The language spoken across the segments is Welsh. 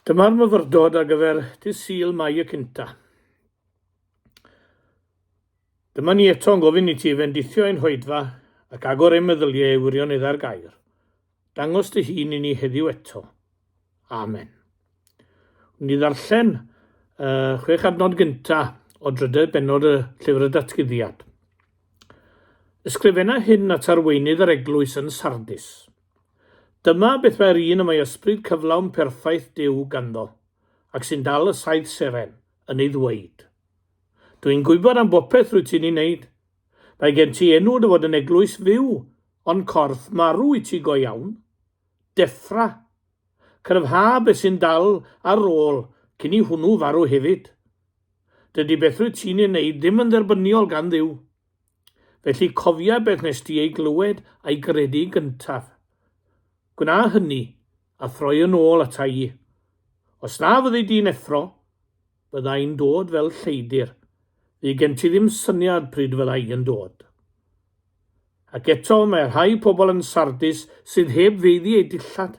Dyma'r myfyrdod ar gyfer dydd Sul Mai y cynta. Dyma ni eto yn gofyn i ti fendithio ein hoedfa ac agor ein meddyliau i wirioneddau'r gair. Dangos dy hun i ni heddiw eto. Amen. Wni ddarllen uh, chwech adnod gynta o drydedd bennod y Llyfr y Datguddiad. Ysgrifenna hyn at arweinydd yr eglwys yn Sardis. Dyma beth mae'r un y mae ysbryd cyflawn perffaith Duw ganddo, ac sy'n dal y saeth seren, yn ei ddweud. Dw i'n gwybod am bopeth rwyt ti'n ei wneud. Mae gen ti enw dy fod yn eglwys fyw, ond corff marw i ti go iawn. Deffra. Cryfha beth sy'n dal ar ôl cyn i hwnnw farw hefyd. Dydy beth rwyt ti'n ei wneud ddim yn dderbyniol gan Dduw. Felly cofia beth nes di ei glywed a'i gredu gyntaf. Gwna hynny, a throi yn ôl ata i. Os na fyddi di'n effro, bydda i'n dod fel lleidr. Fydd gen ti ddim syniad pryd fydda i yn dod. Ac eto, mae rhai pobl yn Sardis sydd heb feiddi eu dillad.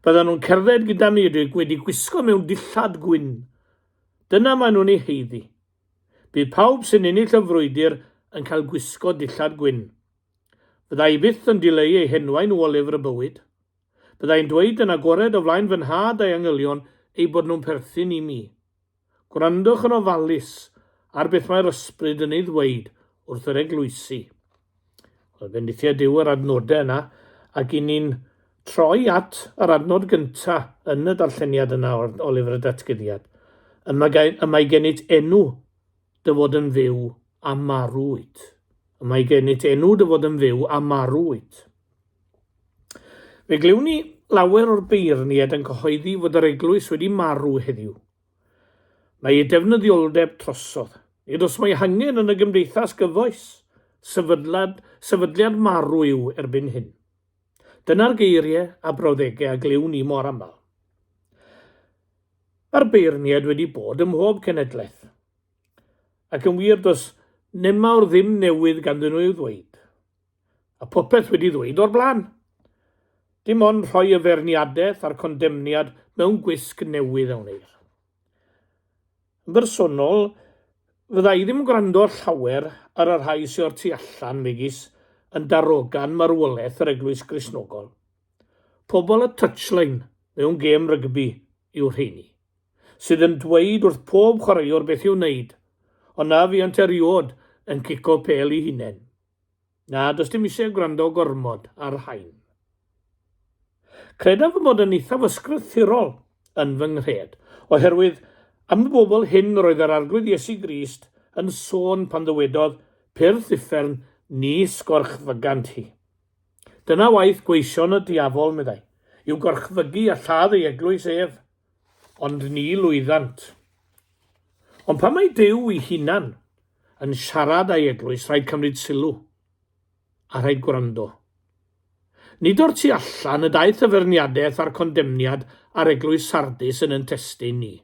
Byddan nhw'n cerdded gyda mi wedi gwisgo mewn dillad gwyn. Dyna maen nhw'n ei haeddu. Bydd pawb sy'n ennill y frwydr yn cael gwisgo dillad gwyn. Fydda i byth yn dileu eu henwau nhw o lyfr y bywyd. Bydda i'n dweud yn agored o flaen fy nhad a'i angylion eu bod nhw'n perthyn i mi. Gwrandwch yn ofalus ar beth mae'r Ysbryd yn ei ddweud wrth yr eglwysi. Wel, bendithiau Duw yr adnodau yna, ac i ni'n troi at yr adnod gynta yn y darlleniad yna o, o lyfr y datguddiad. Y mae, y mae gennyt enw dy fod yn fyw a marw wyt. Y mae gennyt enw dy fod yn fyw a marw wyt. Fe glywn ni lawer o'r beirniaid yn cyhoeddi fod yr eglwys wedi marw heddiw. Mae ei defnyddioldeb trosodd. Nid oes mo'i hangen yn y gymdeithas gyfoes. Sefydlad, sefydliad marw yw erbyn hyn. Dyna'r geiriau a brawddegau a glywn ni mor aml. Mae'r beirniaid wedi bod ym mhob cenhedlaeth. Ac yn wir, does nemawr ddim newydd ganddyn nhw i'w ddweud. A popeth wedi ddweud o'r blaen. Dim ond rhoi y feirniadaeth a'r condemniad mewn gwisg newydd a wneir. Yn bersonol, fydda i ddim yn gwrando llawer ar y rhai sy o'r tu allan, megis yn darogan marwolaeth yr Eglwys Gristnogol. Pobl y touchline mewn gêm rygbi yw'r rheini, sydd yn dweud wrth pob chwaraewr beth i'w wneud, ond na fuont erioed yn cico pêl eu hunain. Na, does dim eisiau gwrando gormod ar rhain. Credaf fy mod yn eithaf ysgrythurol yn fy nghred, oherwydd am y bobl hyn roedd yr Arglwydd Iesu Grist yn sôn pan ddywedodd, Pyrth uffern, nis gorchfygant hi. Dyna waith gweision y diafol, meddai, yw gorchfygu a lladd ei eglwys ef. Ond ni lwyddant. Ond pan mae Duw ei hunan yn siarad â'i eglwys, rhaid cymryd sylw, a rhaid gwrando. Nid o'r tu allan y daeth y feirniadaeth a'r condemniad ar eglwys Sardis yn yn testun ni.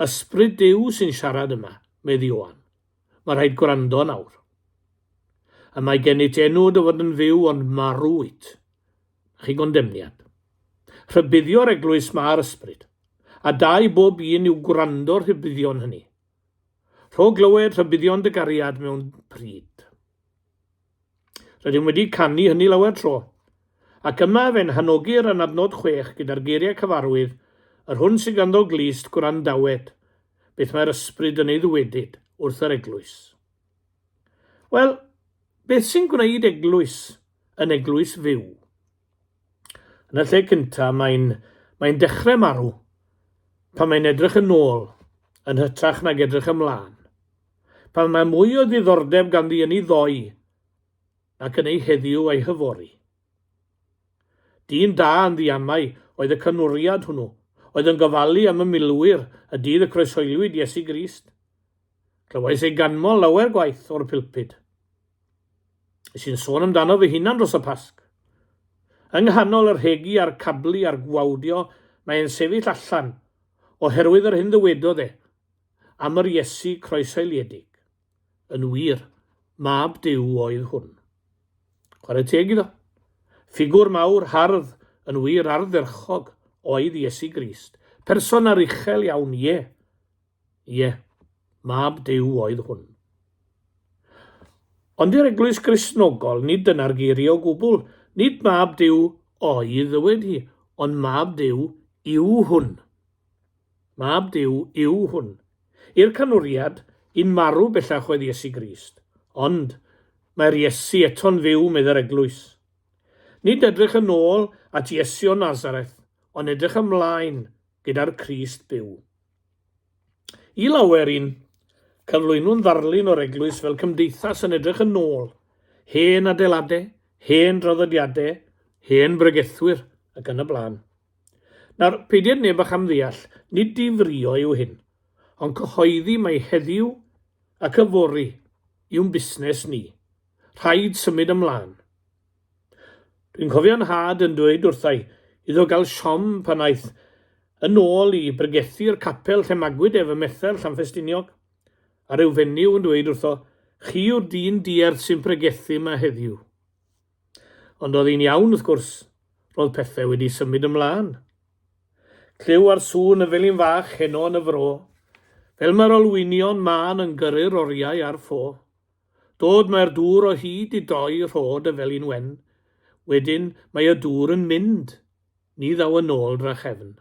Ysbryd Duw sy'n siarad yma, medd Ioan. Mae rhaid gwrando nawr. Y mae gennyt enw dy fod yn fyw ond marw wyt. Chi gondemniad. Rhybuddio'r eglwys mae'r ysbryd, a da i bob un yw gwrando'r rhybuddion hynny. Rho glywed rhybuddion dy gariad mewn pryd. Rydym wedi canu hynny lawer tro. Ac yma fe'n hanogir yn adnod 6 gyda'r geiriau cyfarwydd, Yr hwn sydd ganddo glust, gwrandawed, beth mae'r ysbryd yn ei ddywedyd wrth yr eglwys. Wel, beth sy'n gwneud eglwys yn eglwys fyw? Yn y lle cyntaf, mae'n mae dechrau marw pan mae'n edrych yn ôl yn hytrach nag edrych ymlaen. Pan mae mwy o ddiddordeb ganddi yn ei ddoe nac yn ei heddiw a'i hyfory. Dyn da yn ddiamau oedd y canwriad hwnnw, oedd yn gofalu am y milwyr y dydd y croeshoeliwyd Iesu Grist. Clywais ei ganmol lawer gwaith o'r pulpud. Es i'n sôn amdano fy hunan dros y Pasg. Yng nghanol y rhegi a'r cablu a'r gwawdio mae e'n sefyll allan oherwydd yr hyn ddywedodd e am yr Iesu croeshoeliedig. Yn wir, mab Duw oedd hwn. Chwarae teg iddo. Ffigwr mawr, hardd, yn wir ardderchog oedd Iesu Grist. Person aruchel iawn, ie. Ie, mab Duw oedd hwn. Ond i'r Eglwys Gristnogol, nid dyna'r geiriau o gwbl. Nid mab Duw oedd, ddywed hi, ond mab Duw yw hwn. Mab Duw yw hwn. I'r canwriad, un marw bellach oedd Iesu Grist. Ond, mae'r Iesu eto'n fyw, medd yr Eglwys. Nid edrych yn ôl at Iesu o Nazareth, ond edrych ymlaen gyda'r Crist byw. I lawer un, cyflwynwn ddarlun o'r eglwys fel cymdeithas yn edrych yn ôl, hen adeiladau, hen draddodiadau, hen bregethwyr, ac yn y blaen. Nawr, peidied neb â chamddeall, nid difrïo yw hyn, ond cyhoeddi mai heddiw ac yfory yw'n busnes ni. Rhaid symud ymlaen. Dwi'n cofio 'nhad yn dweud wrtha i iddo gael siom pan aeth yn ôl i bregethu i'r capel lle magwyd ef ym Methel, Llanffestiniog, a rhyw fenyw yn dweud wrtho, 'Chi yw'r dyn diarth sy'n pregethu yma heddiw. Ond oedd hi'n iawn, wrth gwrs, roedd pethau wedi symud ymlaen. Clyw ar sŵn y felin fach heno yn y fro, fel mae'r olwynion mân yn gyrru'r oriau ar ffo. Dod mae'r dŵr o hyd i droi rhod y Felin Wen. Wedyn mae y dŵr yn mynd. Ni ddaw yn ôl drachefn.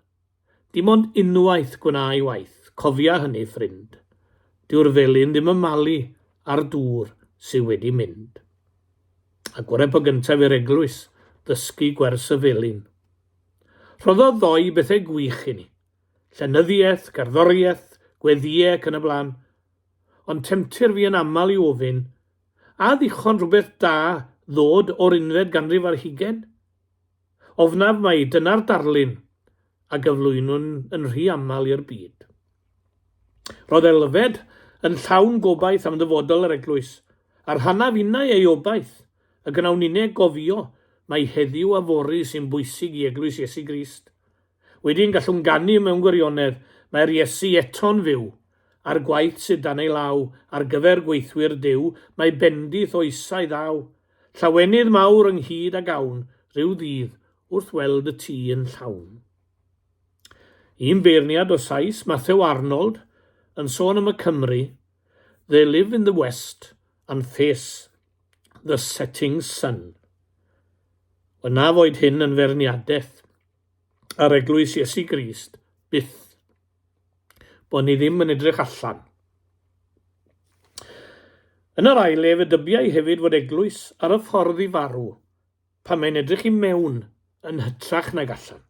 Dim ond unwaith gwna ei waith, cofia hynny, ffrind. Dyw'r felin ddim yn malu ar dŵr sy wedi mynd. A gore po gyntaf i'r eglwys ddysgu gwers y felin. Rhoddodd ddoe bethau gwych i ni. Llenyddiaeth, cerddoriaeth, gweddïau ac yn y blaen. Ond temtir fi yn aml i ofyn, a ddichon rhywbeth da ddod o'r unfed ganrif ar hugain? Ofnaf mai dyna'r darlun a gyflwynwn yn rhy aml i'r byd. Roedd Elfed yn llawn gobaith am ddyfodol yr eglwys, a rhannaf innau ei obaith, y gwnawn ninne gofio mai heddiw a fory sy'n bwysig i Eglwys Iesu Grist. Wedyn gallwn ganu mewn gwirionedd, mae'r Iesu eto'n fyw, a'r gwaith sydd dan ei law ar gyfer gweithwyr Duw, mae bendith oesau ddaw. Llawenydd mawr ynghyd a gawn rhyw ddydd wrth weld y tŷ yn llawn. Un beirniad o Sais, Matthew Arnold, yn sôn am y Cymry, They live in the West and face the setting sun. Wel na foed hyn yn feirniadaeth ar Eglwys Iesu Grist, byth. Bod ni ddim yn edrych allan. Yn yr ail le, fe dybiai hefyd fod eglwys ar y ffordd i farw pan mae'n edrych i mewn yn hytrach nag allan.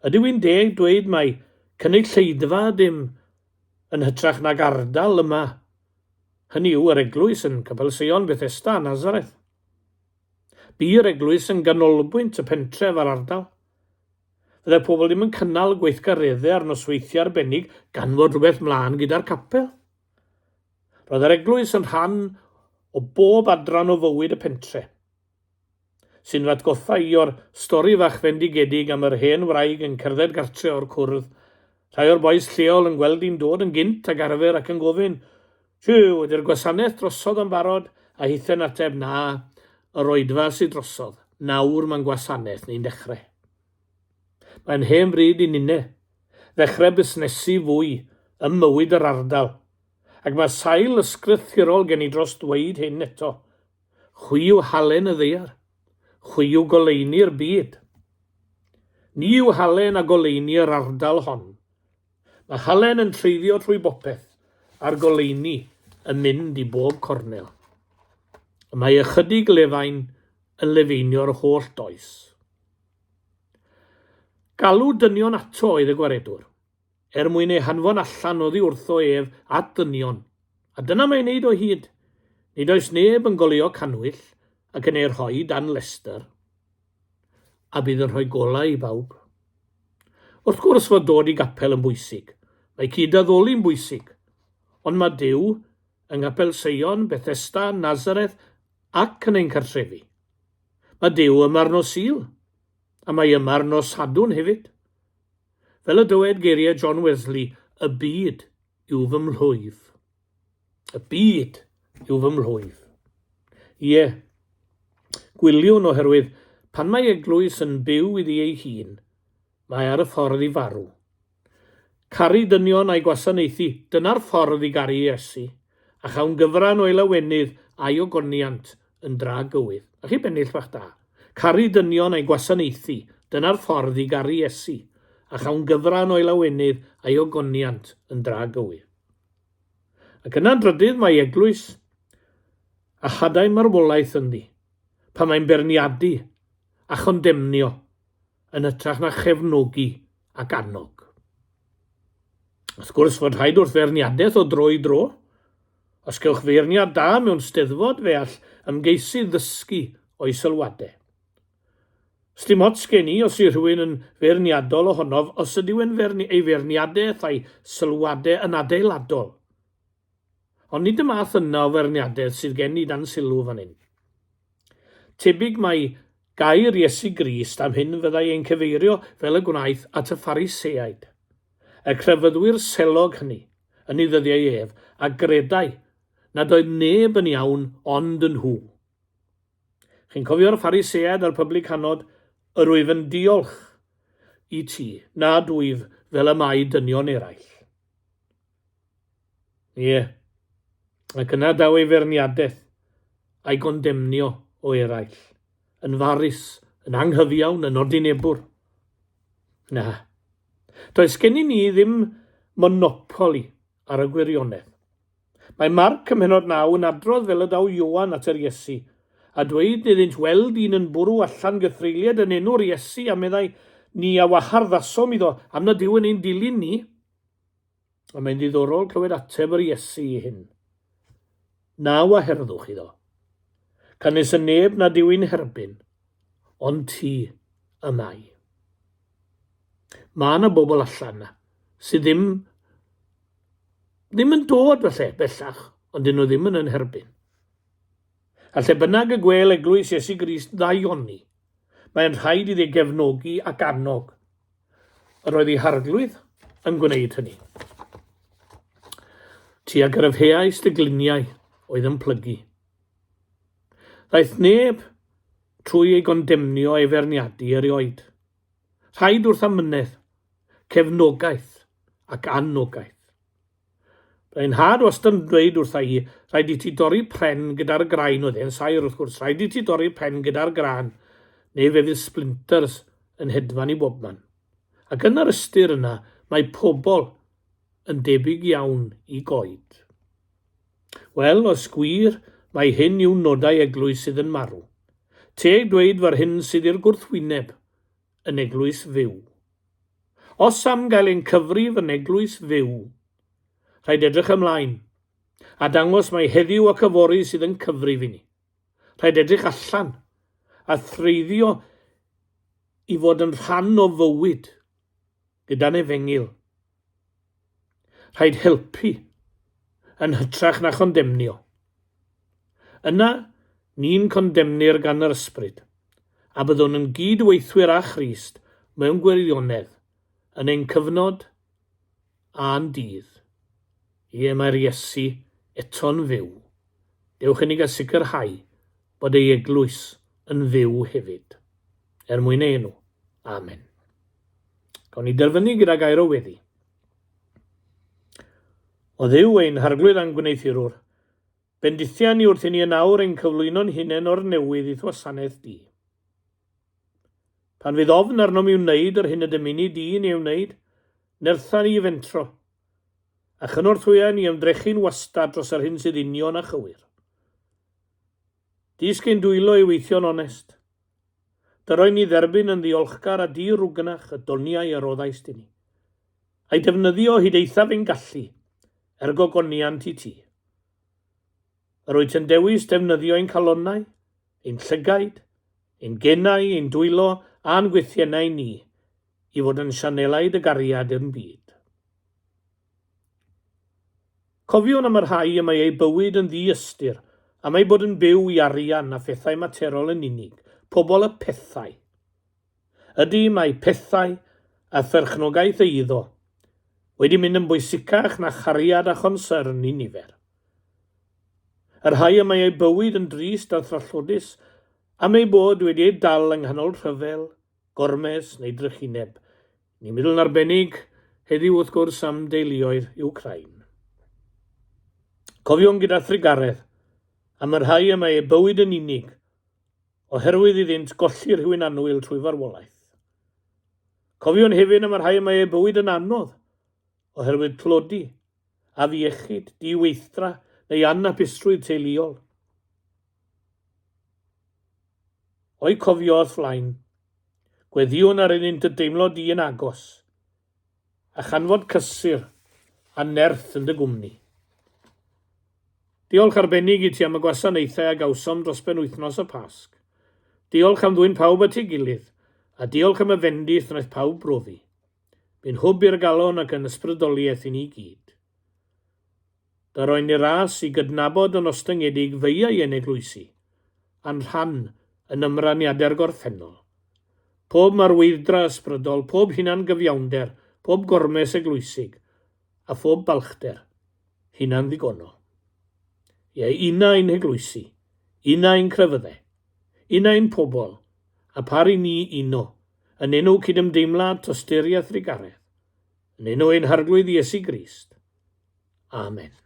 Ydyw hi'n deg dweud mai cynulleidfa ydym yn hytrach nag ardal yma, hynny yw yr eglwys yn Capel Seion, Bethesda a Nazareth? Bu'r eglwys yn ganolbwynt y pentref a'r ardal. Fyddai pobl ddim yn cynnal gweithgareddau ar nosweithiau arbennig gan fod rhywbeth mlaen gyda'r capel. Roedd yr eglwys yn rhan o bob adran o fywyd y pentre. Sy'n fy atgoffa i o'r stori fach fendigedig am yr hen wraig yn cerdded gartre o'r cwrdd. Rhai o'r bois lleol yn gweld hi'n dod yn gynt ag arfer ac yn gofyn, Jiw, ydy'r gwasanaeth drosodd yn barod? A hithe'n ateb, Na, yr oedfa sydd drosodd. Nawr mae'n gwasanaeth ni'n dechrau. Mae'n hen bryd i ninne ddechrau busnesu fwy ym mywyd yr ardal, ac mae sail ysgrythurol gen i dros ddweud hyn eto. Chwi yw halen y ddaear. Chwi yw goleuni'r byd. Ni yw halen a goleuni yr ardal hon. Mae halen yn treiddio trwy bopeth, a'r goleuni yn mynd i bob cornel. Y mae ychydig lefain yn lefeinio'r holl does. Galw dynion ato oedd y Gwaredwr, er mwyn eu hanfon allan oddi wrtho ef at ddynion, a dyna mae'n wneud o hyd. Nid oes neb yn goleuo cannwyll ac yn ei rhoi dan lestr. a bydd yn rhoi golau i bawb. Wrth gwrs fod dod i gapel yn bwysig, mae cyd-addoli'n bwysig, ond mae Duw yng Nghapel Seion, Bethesda, Nazareth ac yn ein cartrefi. Mae Duw yma ar nos Sul, a mae yma ar nos Sadwrn hefyd. Fel y dywed geiriau John Wesley, y byd yw fy mhlwyf. Y byd yw fy mhlwyf. Ie, gwyliwn oherwydd pan mae eglwys yn byw iddi ei hun, Mae ar y ffordd i farw. Caru dynion a'i gwasanaethu, dyna'r ffordd i garu Iesu, a chawn gyfran o'i lawenydd a'i ogoniant yn dra gywydd. Na chi bennill bach da. Caru dynion a'i gwasanaethu, dyna'r ffordd i garu Iesu, a chawn gyfran o'i lawenydd a'i ogoniant yn dra gywydd. Ac yna'n drydydd mae eglwys a chadau marwolaeth ynddi, pan mae'n beirniadu a chondemnio yn hytrach na chefnogi ac annog. Wrth gwrs fod rhaid wrth feirniadaeth o dro i dro. Os cewch feirniad da mewn steddfod fe all ymgeisydd ddysgu o'i sylwadau. Sdim ots gen i os yw rhywun yn feirniadol ohonof os ydyw e'n feirni ei feirniadaeth a'i sylwadau yn adeiladol. Ond nid y math yna o feirniadaeth sydd gen i dan sylw fan hyn. Tebyg mai gair Iesu Grist am hyn fyddai ein cyfeirio fel y gwnaeth at y Phariseaid, y crefyddwyr selog hynny, yn ei ddyddiau ef, a gredai nad oedd neb yn iawn ond y nhw. Chi'n cofio'r Phariseaid a'r publicanod, Yr wyf yn diolch i ti nad wyf fel y mae dynion eraill. Ie. Ac yna daw ei feirniadaeth a'i gondemnio o eraill, yn farus, yn anghyfiawn, yn odinebwr. Na. Does gennym ni ddim monopoli ar y gwirionedd. Mae Marc ym mhennod 9 yn adrodd fel y daw Ioan at yr Iesu, a dweud iddynt weld un yn bwrw allan gythreuliad yn enw'r Iesu, a meddai, Ni a waharddasom iddo, am nad yw yn ein dilyn ni. A mae'n ddiddorol clywed ateb yr Iesu i hyn. Na waherddwch iddo. Canys y neb nad yw'n herbyn, ond ti y mae. Mae yna bobl allan yna sydd ddim ddim yn dod falle bellach, ond dyn nhw ddim yn yn herbyn. A lle bynnag y gwêl eglwys Iesu Grist ddaioni, mae'n rhaid iddi gefnogi ac annog. Yr oedd ei harglwydd yn gwneud hynny. Ti a gryfheais dy gliniau oedd yn plygu. Ddaeth neb trwy ei gondemnio a'i feirniadu erioed. Rhaid wrth amynedd, cefnogaeth ac anogaeth. Byddai nhad wastad yn dweud wrtha i, rhaid i ti dorri pren gyda'r graen, oedd e'n saer wrth gwrs, rhaid i ti dorri pren gyda'r graen, neu fe fydd splinters yn hedfan i bobman. Ac yn yr ystyr yna, mae pobl yn debyg iawn i goed. Wel, os gwir, mae hyn yw nodau eglwys sydd yn marw. Teg dweud fod hyn sydd i'r gwrthwyneb yn eglwys fyw. Os am gael ein cyfrif yn eglwys fyw, rhaid edrych ymlaen, a dangos mai heddiw ac yfory sydd yn cyfrif i ni. Rhaid edrych allan, a threiddio i fod yn rhan o fywyd gyda'n efengyl. Rhaid helpu yn hytrach na chondemnio. Yna, ni'n condemnir gan yr Ysbryd, a byddwn yn gyd-weithwyr â Christ mewn gwirionedd yn ein cyfnod a'n dydd. Ie, mae'r Iesu eto'n fyw. Dewch inni gael sicrhau bod ei eglwys yn fyw hefyd. Er mwyn ei enw. Amen. Gawn ni derfynu gyda gair o weddi. O Dduw ein Harglwydd a'n Gwneuthurwr, bendithia ni wrth i ni yn awr ein cyflwyno'n hunain o'r newydd i'th wasanaeth di. Pan fydd ofn arnom i wneud yr hyn y dymuni di i ni ei wneud, nertha ni i fentro, a chynorthwya ni ymdrechu'n wastad dros yr hyn sydd union a chywir. Dysg ein dwylo i weithio'n onest. Dyroi ni dderbyn yn ddiolchgar a di-rwgnach y doniau a roddaist i ni, a'i defnyddio hyd eithaf ein gallu er gogoniant i ti. Yr wyt yn dewis defnyddio ein calonnau, ein llygaid, ein genau, ein dwylo a'n gwythiennau ni i fod yn sianelau dy gariad i'r byd. Cofiwn am y rhai y mae eu bywyd yn ddi-ystyr, am eu bod yn byw i arian a phethau materol yn unig, pobl y pethau. Ydy, mae pethau, a pherchnogaeth eiddo, wedi mynd yn bwysicach na chariad a chonsyrn i nifer. Y rhai y mae eu bywyd yn drist a thrallodus, am eu bod wedi eu dal yng nghanol rhyfel, gormes neu drychineb. Ni'n meddwl yn arbennig heddiw wrth gwrs am deuluoedd Iwcrain. Cofiwn gyda thrugaredd am y rhai y mae eu bywyd yn unig oherwydd iddynt golli rhywun annwyl trwy farwolaeth. Cofiwn hefyd am y rhai y mae eu bywyd yn anodd oherwydd tlodi, afiechyd, diweithdra neu anhapusrwydd teuluol. O'i cofio o'th flaen, gweddïwn ar iddynt dy deimlo di yn agos, a chanfod cysur a nerth yn dy gwmni. Diolch arbennig i ti am y gwasanaethau a gawsom dros benwythnos y Pasg. Diolch am ddwyn pawb at ei gilydd, a diolch am y fendith wnaeth pawb brofi. Bu'n hwb i'r galon ac yn ysbrydoliaeth i ni gyd. Da roen ni ras i gydnabod yn ostyngedig feiau ein eglwysi, a'n rhan yn ymraniadau'r gorffennol. Pob marweidd-dra ysbrydol, pob hunan-gyfiawnder, pob gormes eglwysig, a phob balchder hunan-ddigonol. Ie, una ein heglwysi, una ein crefyddau, una ein pobl, a par i ni uno, yn enw cydymdeimlad, tosturi a thrugaredd, yn enw ein Harglwydd Iesu Grist. Amen.